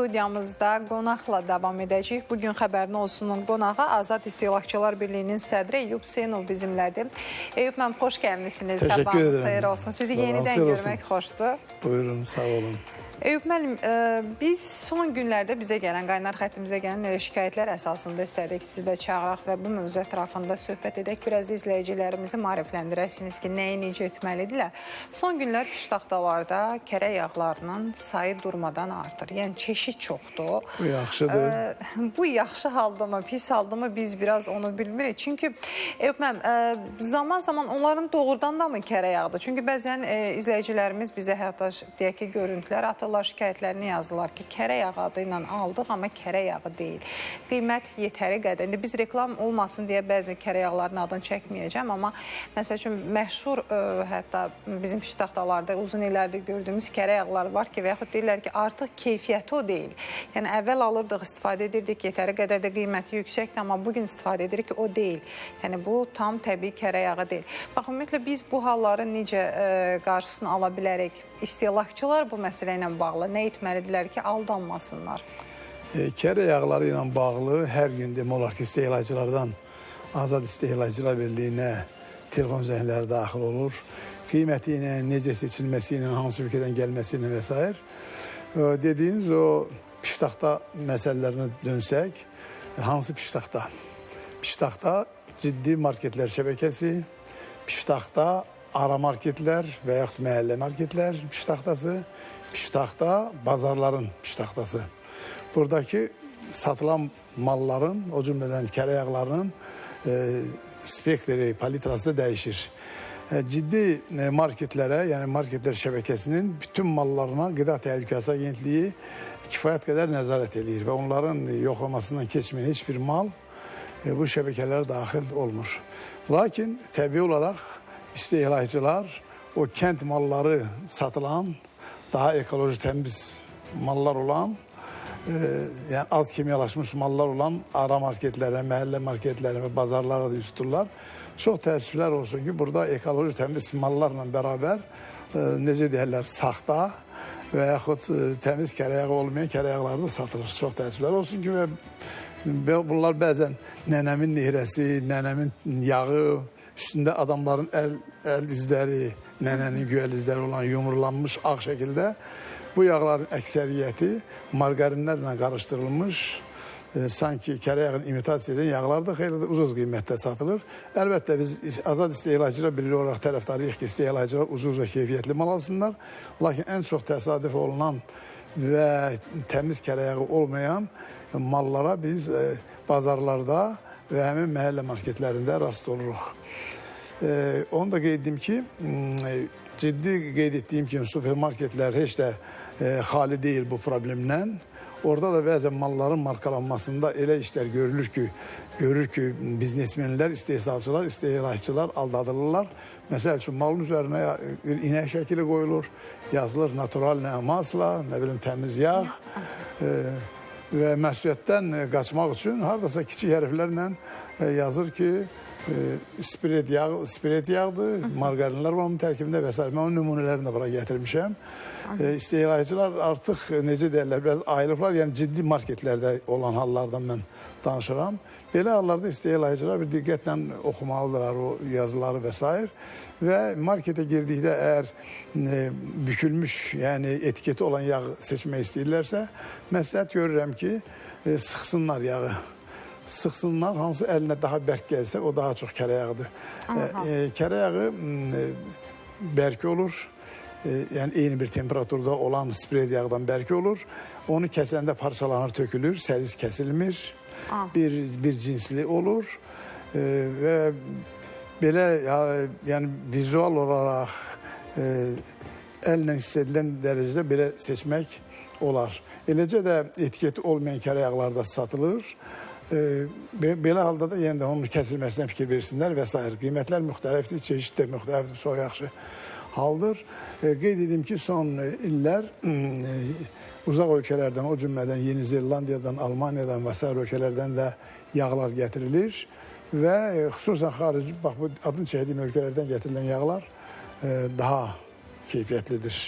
Studiyamızda qonaqla davam edəcəyik. Bugün Xəbərin Olsunun qonağı Azad İstehlakçılar Birliyinin sədri Eyyub Hüseynov bizimlədir. Eyyub müəllim, xoş gəlmisiniz. Təşəkkür Sabahınız edirəm. xeyir olsun. Sizi Sabahınız yenidən xeyir olsun. görmək xoşdur. Buyurun, sağ olun. Eyyub müəllim, biz son günlərdə bizə gələn, qaynar xəttimizə gələn elə şikayətlər əsasında istədik sizi də çağıraq və bu mövzu ətrafında söhbət edək. Biraz da izləyicilərimizi maarifləndirəsiniz ki, nəyi necə etməlidirlər. Son günlər piştaxtalarda kərə yağlarının sayı durmadan artır. Yəni çeşid çoxdur. Bu yaxşıdır. Bu yaxşı haldamı, pis haldamı biz biraz onu bilmirik. Çünki Eyyub müəllim, zaman-zaman onların doğrudan da mı kərə yağıdır? Çünki bəzən izləyicilərimiz bizə hətta deyək ki, görüntülər atırlar, şikayətlərini yazırlar ki, kərə yağı adı ilə aldıq, amma kərə yağı deyil. Qiymət yetəri qədər. İndi biz reklam olmasın deyə bəzi kərə yağlarının adını çəkməyəcəm, amma məsəl üçün məşhur hətta bizim piştaxtalarda uzun illərdir gördüyümüz kərə yağları var ki, və yaxud deyirlər ki, artıq keyfiyyəti o deyil. Yəni əvvəl alırdıq, istifadə edirdik, yetəri qədər də qiyməti yüksəkdir, amma bugün istifadə edirik ki, o deyil. Yəni bu tam təbii kərə yağı deyil. Bax, ümumiyyətlə biz bu halları necə qarşısını ala bilərik? İstehlakçılar bu məsələ ilə bağlı nə etməlidirlər ki, aldanmasınlar? Kərə yağları ilə bağlı hər gün demək olar ki, istehlakçılardan Azad İstehlakçılar Birliyinə telefon zəngləri daxil olur. Qiyməti ilə, necə seçilməsi ilə, hansı ölkədən gəlməsi ilə və s. Dediyiniz o piştaxta məsələlərinə dönsək, hansı piştaxta? Piştaxta ciddi marketlər şəbəkəsi, piştaxta ara marketlər və yaxud məhəllə marketlər piştaxtası, piştaxta bazarların piştaxtası. Buradakı satılan malların, o cümlədən kərə yağlarının spektri, palitrası da dəyişir. Ciddi marketlərə, yəni marketlər şəbəkəsinin bütün mallarına Qida Təhlükəsi Agentliyi kifayət qədər nəzarət eləyir və onların yoxlamasından keçməyən heç bir mal bu şəbəkələrə daxil olmur. Lakin təbii olaraq istehlakçılar o kənd malları satılan, daha ekoloji təmiz mallar olan, yəni az kimyalaşmış mallar olan ara marketlərə, məhəllə marketlərə və bazarlara da üst tuturlar. Çox təəssüflər olsun ki, burada ekoloji təmiz mallarla bərabər, necə deyərlər, saxta və yaxud təmiz kərə yağı olmayan kərə yağları da satılır. Çox təəssüflər olsun ki, və bunlar bəzən nənəmin nehrəsi, nənəmin yağı, üstündə adamların əl izləri, nənənin güəl izləri olan yumrulanmış ağ şəkildə bu yağların əksəriyyəti marqarinlərlə qarışdırılmış, sanki kərə yağını imitasiya edən yağlar da xeyli də ucuz qiymətdə satılır. Əlbəttə biz Azad İstehlakçılar Birliyi olaraq tərəfdarıyıq ki, istehlakçılar ucuz və keyfiyyətli mal alsınlar. Lakin ən çox təsadüf olunan və təmiz kərə yağı olmayan mallara biz bazarlarda və həmin məhəllə marketlərində rast oluruq. Onu da qeyd edim ki, ciddi qeyd etdiyim kimi supermarketlər heç də xali deyil bu problemdən. Orada da bəzən malların markalanmasında elə işlər görülür ki, görür ki, biznesmenlər, istehsalçılar, istehlakçılar aldadılırlar. Məsəl üçün, malın üzərinə bir inək şəkili qoyulur, yazılır natural masla, nə bilim təmiz yağ və məsuliyyətdən qaçmaq üçün hardasa kiçik hərflərlə yazır ki, spirit yağı, spirit yağdır, marqarinlər var onun tərkibində və s. Mən onun nümunələrini də bura gətirmişəm. İstehlakçılar artıq necə deyirlər, biraz ayılıblar, yəni ciddi marketlərdə olan hallardan mən danışıram. Belə hallarda istehlakçılar bir diqqətlə oxumalıdırlar o yazıları və s. Və marketə girdikdə əgər bükülmüş, yəni etiketi olan yağ seçmək istəyirlərsə, məsləhət görürəm ki, sıxsınlar yağı. Sıxsınlar, hansı əlinə daha bərk gəlsə, o daha çox kərə yağıdır. Kərə yağı bərk olur. Yəni eyni bir temperaturda olan spreyd yağdan bərk olur. Onu kəsəndə parçalanır, tökülür, səliz kəsilmir. Bir cinsli olur. Və belə yəni vizual olaraq əllə hiss edilən dərəcədə belə seçmək olar. Eləcə də etiketi olmayan kərə yağları da satılır. Belə halda da yenə də onun kəsilməsinə fikir versinlər və s. Qiymətlər müxtəlifdir, çeşid də müxtəlifdir, çox yaxşı haldır. Qeyd edim ki, son illər uzaq ölkələrdən, o cümlədən Yeni Zelandiyadan, Almaniyadan və s. ölkələrdən də yağlar gətirilir və xüsusən xarici, bax bu adını çəkdiyim ölkələrdən gətirilən yağlar daha keyfiyyətlidir.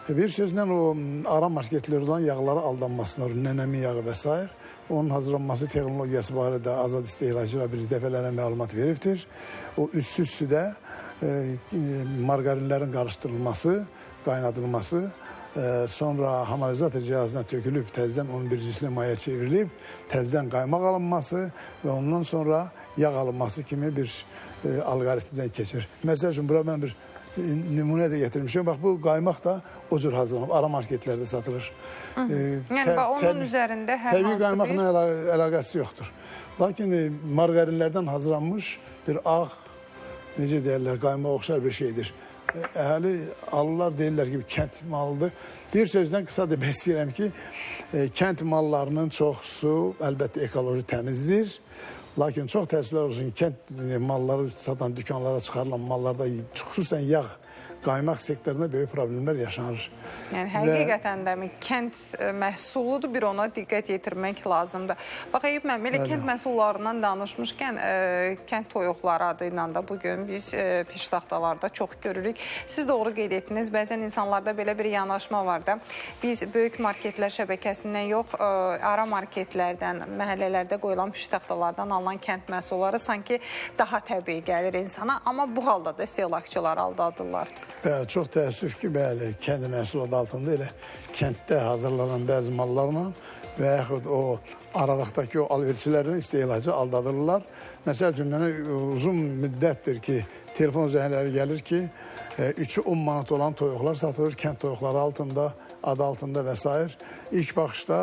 Bir sözlə o ara marketlərdə olan yağlara aldanmasınlar, nənəmin yağı və sair. Onun hazırlanması texnologiyası barədə Azad İstehlakçılar bir dəfələrlə məlumat veribdir. O üssüz südə marqarinlərin qarışdırılması, qaynadılması, sonra hamalizator cihazına tökülüb təzədən onun bir cinsli maya çevrilib, təzədən qaymaq alınması və ondan sonra yağ alınması kimi bir alqoritmdən keçir. Məsəl üçün, bura mən bir nümunə də gətirmişəm. Bax, bu qaymaq da o cür hazırlanıb. Ara marketlərdə satılır. Yəni, onun üzərində hər hansı bir... Təbii qaymaqla əlaqəsi yoxdur. Lakin marqarinlərdən hazırlanmış bir ağ, necə deyirlər, qaymağa oxşar bir şeydir. Əhali alırlar, deyirlər ki, kənd malıdır. Bir sözlə qısa demək istəyirəm ki, kənd mallarının çoxusu əlbəttə ekoloji təmizdir. Lakin çox təəssüflər olsun ki, kənd malları satan dükanlara çıxarılan mallarda, xüsusən yağ, qaymaq sektorunda böyük problemlər yaşanır. Yəni, həqiqətən də kənd məhsuludur, bir ona diqqət yetirmək lazımdır. Bax, Eyüp müəllim, elə kənd məhsullarından danışmışkən, kənd toyuqları adı ilə də bugün biz piştaxtalarda çox görürük. Siz doğru qeyd etdiniz, bəzən insanlarda belə bir yanaşma var da. Biz böyük marketlər şəbəkəsindən yox, ara marketlərdən, məhəllələrdə qoyulan piştaxtalardan alınan kənd məhsulları sanki daha təbii gəlir insana, amma bu halda da istehlakçılar aldadırlar. Bəli, çox təəssüf ki, bəli, kənd məhsulu adı altında elə kənddə hazırlanan bəzi mallarla və yaxud o aralıqdakı o alverçilərlə istehlakçı aldadırlar. Məsəl üçün, mənə uzun müddətdir ki, telefon zəngləri gəlir ki, 3-ü 10 manat olan toyuqlar satılır, kənd toyuqları altında, adı altında və s. İlk baxışda,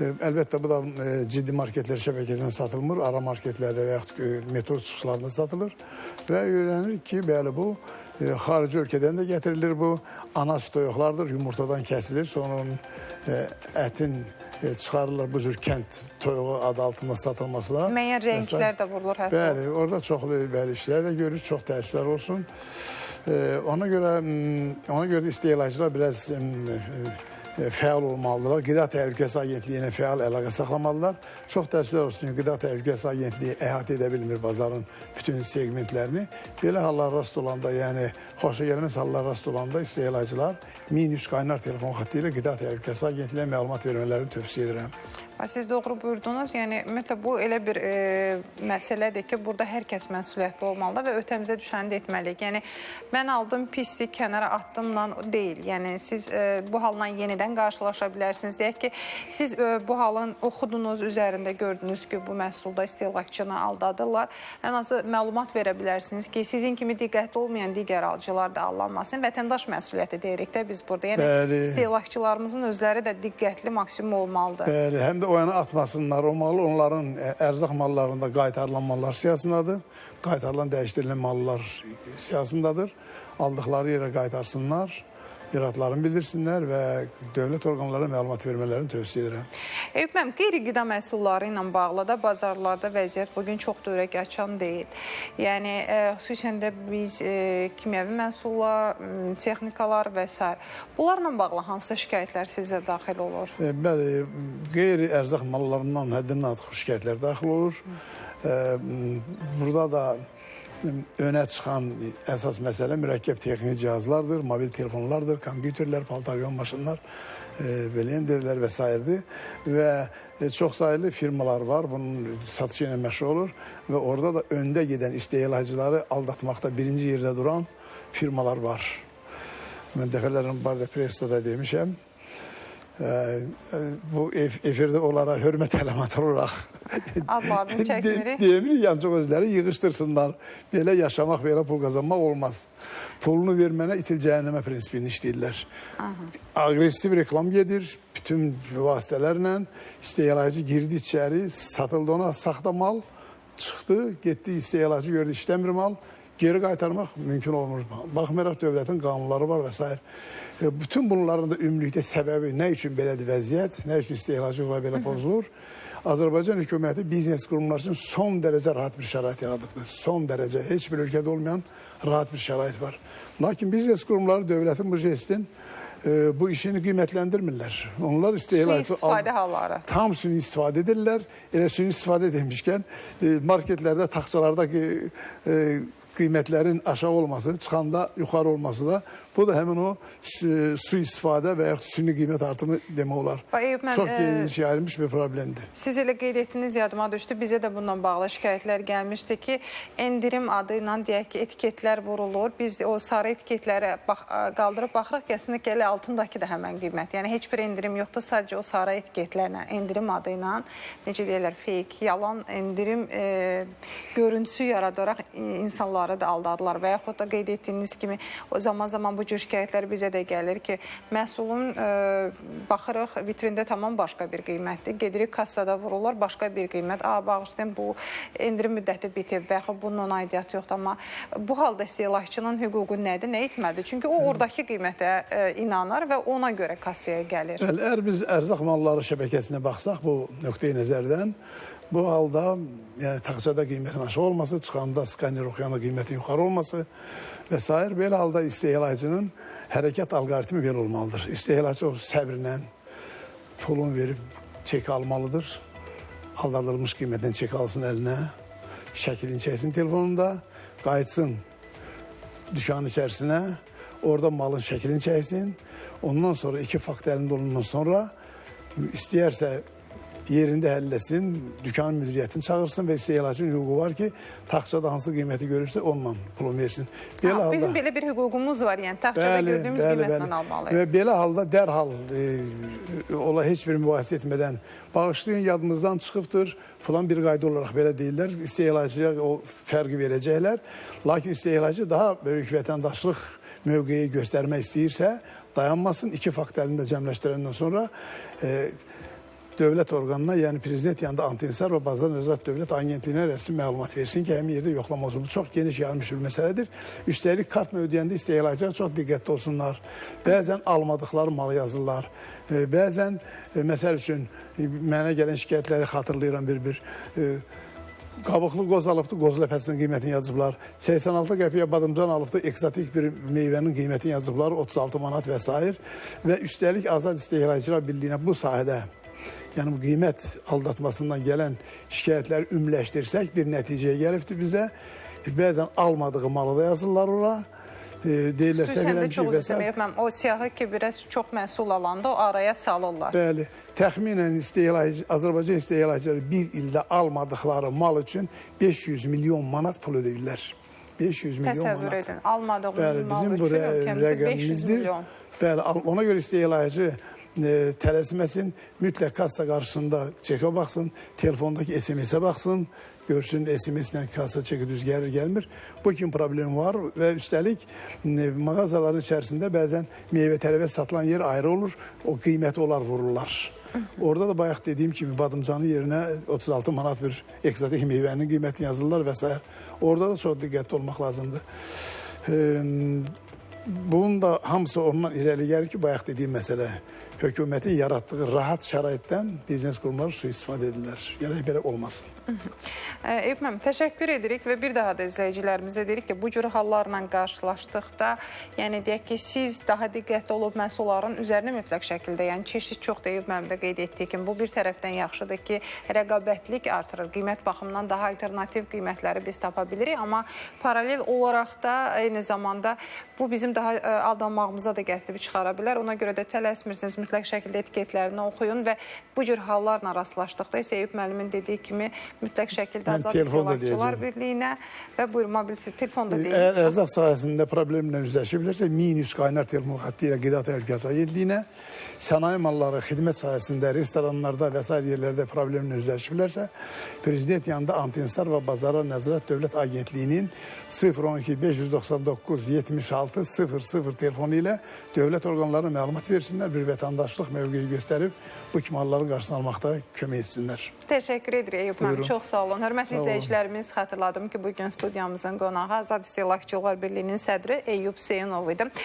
əlbəttə bu da ciddi marketlər şəbəkəsindən satılmır, ara marketlərdə və yaxud metro çıxışlarında satılır və öyrənirik ki, bəli, bu xarici ölkədən də gətirilir bu. Anaç toyuqlardır, yumurtadan kəsilir, sonra onun ətin çıxarılır bu cür kənd toyuğu adı altında satılması da. Müəyyən rənglər də vurulur hətta. Bəli, orada çoxlu bəli işlər də görürük, çox təəssüflər olsun. Ona görə də istehlakçılar biraz fəal olmalıdırlar. Qida Təhlükəsi Agentliyinə fəal əlaqə saxlamalıdırlar. Çox təəssüflər olsun ki, Qida Təhlükəsi Agentliyi əhatə edə bilmir bazarın bütün segmentlərini. Belə hallar rast olanda, yəni xoşagəlməz hallar rast olanda istehlakçılar 1003 qaynar telefon xətti ilə Qida Təhlükəsi Agentliyinə məlumat vermələrini tövsiyə edirəm. Siz doğru buyurdunuz. Yəni, ümumiyyətlə, bu elə bir məsələdir ki, burada hər kəs məsuliyyətli olmalıdır və ötəmizə düşəni də etməliyik. Yəni, mən aldım pislik, kənara atdımla deyil. Yəni, siz bu halla yenidən qarşılaşa bilərsiniz. Deyək ki, siz bu halın oxudunuz, üzərində gördünüz ki, bu məhsulda istehlakçını aldadırlar. Ən azı məlumat verə bilərsiniz ki, sizin kimi diqqətli olmayan digər alıcılar da aldanmasın. Vətəndaş məsuliyyəti deyirik də biz burada. Yəni, istehlakçılarımızın özləri də diqqətli maksimum olmalıdır. Bəli, həm də o yana atmasınlar, o malı onların ərzaq mallarında qaytarılan mallar siyasındadır. Qaytarılan, dəyişdirilən mallar siyasındadır. Aldıqları yerə qaytarsınlar, iradlarını bildirsinlər və dövlət orqanlarına məlumat vermələrini tövsiyə edirəm. Eyüp müəllim, qeyri-qida məhsulları ilə bağlı da bazarlarda vəziyyət bugün çox da ürək açan deyil. Yəni, xüsusən də biz kimyəvi məhsullar, texnikalar və s. Bunlarla bağlı hansı şikayətlər sizə daxil olur? Bəli, qeyri-ərzaq mallarından həddindən artıq şikayətlər daxil olur. Burada da önə çıxan əsas məsələ mürəkkəb texniki cihazlardır, mobil telefonlardır, kompüterlər, paltaryon maşınlar, blenderlər və s. Və çox saylı firmalar var, bunun satışı ilə məşğul olur və orada da öndə gedən istehlakçıları aldatmaqda birinci yerdə duran firmalar var. Mən dəfələrlə bu barədə pressada demişəm. Bu efirdə onlara hörmət əlaməti olaraq adlarını çəkmirik. Demirik, ancaq özləri yığışdırsınlar. Belə yaşamaq, belə pul qazanmaq olmaz. Pulunu vermənə itil cəhənnəmə prinsipini işləyirlər. Agresiv reklam gedir, bütün vasitələrlə. İstehlakçı girdi içəri, satıldı ona saxta mal, çıxdı, getdi istehlakçı gördü, işləmir mal. Geri qaytarmaq mümkün olmur. Baxmayaraq dövlətin qanunları var və s. Bütün bunların da ümumilikdə səbəbi nə üçün belədir vəziyyət, nə üçün istehlakçılar belə pozulur? Azərbaycan hökuməti biznes qurumlar üçün son dərəcə rahat bir şərait yaradıbdır. Son dərəcə, heç bir ölkədə olmayan rahat bir şərait var. Lakin biznes qurumları dövlətin bu jestin, bu işini qiymətləndirmirlər. Onlar süni istifadə halları. Tam süni istifadə edirlər. Elə süni istifadə demişkən, marketlərdə, taxçalardakı qiymətlərin aşağı olması, çıxanda yuxarı olması da Bu da həmin o sui-istifadə və yaxud süni qiymət artımı demək olar. Bax, Eyüp müəllim, Çox geniş yayılmış bir problemdir. Siz elə qeyd etdiniz, yadıma düşdü. Bizə də bununla bağlı şikayətlər gəlmişdi ki, endirim adı ilə deyək ki, etiketlər vurulur. Biz də o sarı etiketlərə qaldırıb baxırıq ki, əslində ki, elə altındakı da həmən qiymət. Yəni heç bir endirim yoxdur, sadəcə o sarı etiketlərlə, endirim adı ilə, necə deyirlər, fake, yalan endirim görüntüsü yaradaraq insanları da aldadılar. Və yaxud da qeyd etdiyiniz kimi o zaman-zaman bu cür şikayətlər bizə də gəlir ki, məhsulun baxırıq vitrində tamam başqa bir qiymətdir. Gedirik kassada vururlar başqa bir qiymət. A, bağışlayın, bu endirim müddəti bitib və yaxud bunun ona aidiyyatı yoxdur. Amma bu halda istehlakçının hüququ nədir, nə etməlidir? Çünki o oradakı qiymətə inanır və ona görə kassaya gəlir. Bəli, əgər biz ərzaq malları şəbəkəsinə baxsaq bu nöqteyi nəzərdən, bu halda yəni taxçada qiymətin aşağı olması, çıxanda skaner oxuyanda qiymətin yuxarı olması və sair, belə halda istehlakçının hərəkət alqoritmi belə olmalıdır. İstehlakçı o səbirlə pulunu verib çek almalıdır. Aldadılmış qiymətdən çek alsın əlinə, şəklini çəksin telefonunda, qayıtsın dükkanın içərisinə, orada malın şəklini çəksin. Ondan sonra iki fakt əlində olandan sonra istəyərsə yerində həll etsin, dükanın müdiriyyətini çağırsın və istehlakçının hüququ var ki, taxçada hansı qiyməti görürsə onunla pulunu versin. Belə halda, bizim belə bir hüququmuz var, yəni taxçada gördüyümüz qiymətlə almalıyıq. Və belə halda dərhal ola heç bir mübahisə etmədən bağışlayın, yadımızdan çıxıbdır filan bir qayda olaraq belə deyirlər. İstehlakçıya o fərqi verəcəklər. Lakin istehlakçı daha böyük vətəndaşlıq mövqeyi göstərmək istəyirsə, dayanmasın. İki fakt əlində cəmləşdirəndən sonra dövlət orqanına, yəni prezident yanında Antiinsar və Bazar Nəzarət Dövlət Agentliyinə rəsmi məlumat versin ki, həmin yerdə yoxlama olsun. Bu çox geniş yayılmış bir məsələdir. Üstəlik kartla ödəyəndə istehlakçılar çox diqqətli olsunlar. Bəzən almadıqları malı yazırlar. Bəzən, məsəl üçün, mənə gələn şikayətləri xatırlayıram bir-bir. Qabıqlı qoz alıbdı, qoz ləpəsinin qiymətini yazıblar. 86 qəpiyə badımcan alıbdı, eksotik bir meyvənin qiymətini yazıblar, 36 manat və sair. Və üstəlik Azad İstehlakçılar Birliyinə bu sahədə, yəni bu qiymət aldatmasından gələn şikayətləri ümumiləşdirsək bir nəticəyə gəlibdir bizdə. Bəzən almadığı malı da yazırlar ora. Deyirlər, xüsusən də çox üzr istəyirəm, o siyahı ki, biraz çox məhsul alanda o araya salırlar. Bəli, təxminən Azərbaycan istehlakçıları bir ildə almadıqları mal üçün 500 milyon manat pul ödəyirlər. 500 milyon manat. Təsəvvür edin, almadığımız mal üçün ölkəmizdə 500 milyon. Bəli, ona görə istehlakçı tələsməsin, mütləq kassa qarşısında çekə baxsın, telefondakı SMS-ə baxsın, görsün SMS-lə kassa çeki düz gəlir, gəlmir. Bu kimi problem var və üstəlik mağazaların içərisində bəzən meyvə-tərəvəz satılan yer ayrı olur, o qiyməti onlar vururlar. Orada da bayaq dediyim kimi badımcanın yerinə 36 manat bir eksotik meyvənin qiymətini yazırlar və s. Orada da çox diqqətli olmaq lazımdır. Bunun da hamısı ondan irəli gəlir ki, bayaq dediyim məsələ, hökumətin yaratdığı rahat şəraitdən biznes qurumları sui-istifadə edirlər. Gərək belə olmasın. Eyüp müəllim, təşəkkür edirik və bir daha da izləyicilərimizə deyirik ki, bu cür hallarla qarşılaşdıqda, yəni deyək ki, siz daha diqqətli olub məhsulların üzərinə mütləq şəkildə, yəni çeşid çox da Eyüp müəllim də qeyd etdiyi kimi, bu bir tərəfdən yaxşıdır ki, rəqabətlik artırır, qiymət baxımından daha alternativ qiymətləri biz tapa bilirik, amma paralel olaraq da eyni zamanda bu bizim daha aldanmağımıza da gətirib çıxara bilər. Ona görə də tələsmirsiniz, mütləq şəkildə etiketlərini oxuyun və bu cür hallarla rastlaşdıqda isə Eyüp müəllimin dediyi kimi mütləq şəkildə Azad İstehlakçılar Birliyinə və buyur, mobil telefonda deyim. Əgər ərzaq sahəsində problemlə üzləşiblərsə, 1003 qaynar telefon xətti ilə Qida Təhlükəsizliyi Agentliyinə, sənaye malları, xidmət sahəsində, restoranlarda və sair yerlərdə problemlə üzləşiblərsə, Prezident yanında Antiinsar və Bazara Nəzarət Dövlət Agentliyinin 012 599 76 00 telefonu ilə dövlət orqanlarına məlumat versinlər, bir vətəndaşlıq mövqeyi göstərib bu kimi halların qarşısını almaqda kömək etsinlər. Təşəkkür edirik Eyüp müəllim, çox sağ olun. Hörmətli izləyicilərimiz, xatırladım ki, bugün studiyamızın qonağı Azad İstehlakçılar Birliyinin sədri Eyyub Hüseynov idi.